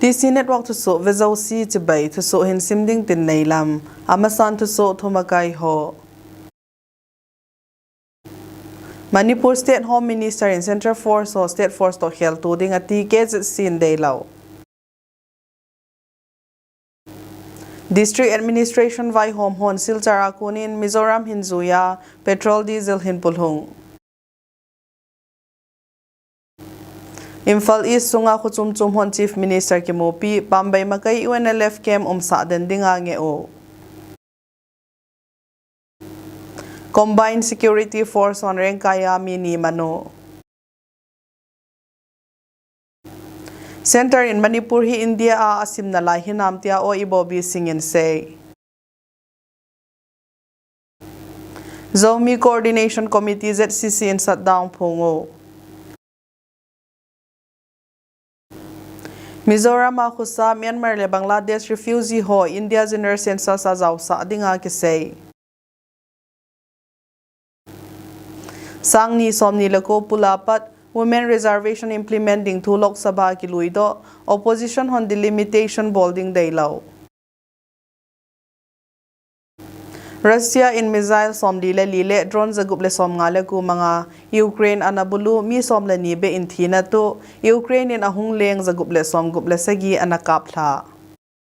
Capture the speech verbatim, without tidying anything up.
T C Network thusoh vejouse chibai, thusoh hin sim ding tin neilam. Amasan thusoh thumakai ho. Manipur State Home Minister in Central Force ho State Force toh khelto ding ati, K Z C in deilou. District Administration vaihom hon Silchar a konin Mizoram hin juiya, petrol diesel hin pulhung. Imphal East sunga kho chom chom hon Chief Minister kimupi, Pambai makai U N L F camp umsah den dinga ngeh u. Combined Security Force hon Rengkai a mi ni man u. Centre in Manipur hi India a asim nalai hinam tia O Ibobi Singh in sei. Zomi Coordination Committee, Z C C in shutdown phong u. Mizoram a khosa Myanmar le Bangladesh refugee ho India General Census a jaosah dinga kisei. Sang ni som ni le ko pula pat Women Reservation implement ding thu Lok Sabha a kiluidoh, opposition hon delimitation bol ding deilou. Russia in missile som li le li le drone jagup le som nga le ko manga Ukraine ana bulu, mi som le ni beh in thina toh, Ukraine in ahung leng jagup le som gup le sagi ana kaplha.